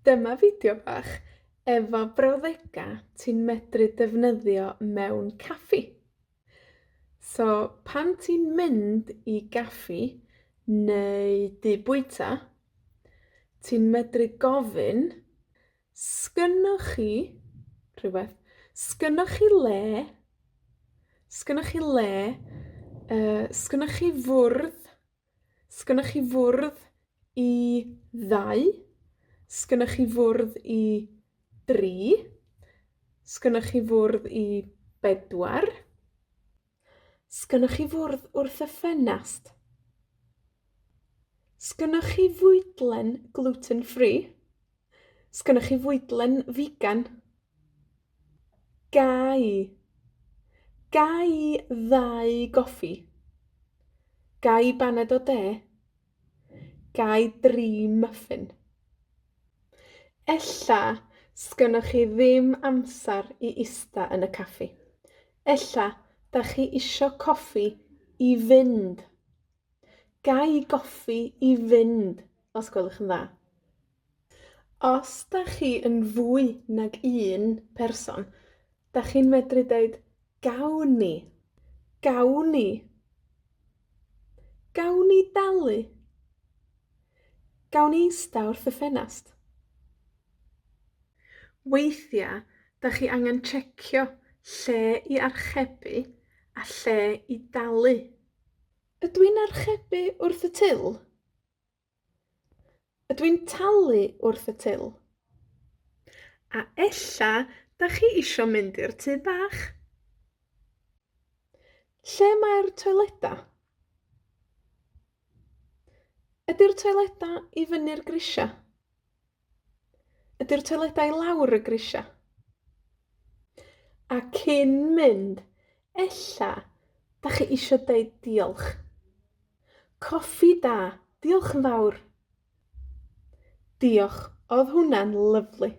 Dyma fideo bach efo brawddega' ti'n medru defnyddio mewn caffi. So, pan ti'n mynd i gaffi neu dŷ bwyta, ti'n medru gofyn 'Sgynnoch chi rhywbeth, 'sgynnoch chi le? 'Sgynnoch chi le? Yy, 'sgynnoch chi fwrdd? 'Sgynnoch chi fwrdd i ddau? 'Sgynnoch chi fwrdd i dri? 'Sgynnoch chi fwrdd i bedwar? 'Sgynnoch chi fwrdd wrth y ffenast? 'Sgynnoch chi fwydlen gluten free? 'Sgynnoch chi fwydlen figan? Ga i? Ga i ddau goffi? Ga i baned o de? Ga i dri myffin? Ella 'sgynnoch chi ddim amsar i ista yn y caffi. Ella 'dach chi isio coffi i fynd. Ga i goffi i fynd, os gwelwch yn dda? Os 'dach chi yn fwy nag un person, 'dach chi'n medru deud gawn ni. Gawn ni. Gawn ni dalu? Gawn ni ista wrth y ffenast? Weithia, 'dach chi angen tsiecio lle i archebu a lle i dalu. Ydw i'n archebu wrth y til? Ydw i'n talu wrth y til? A ella 'dach chi isio mynd i'r tŷ bach? Lle mae'r toileda? Ydi'r toileda i fyny'r grisia? Ydi'r toiledau i lawr y grisia? A cyn mynd, ella, 'dach chi isio deud diolch. Coffi da, diolch yn fawr. Diolch, odd hwnna'n lyfli.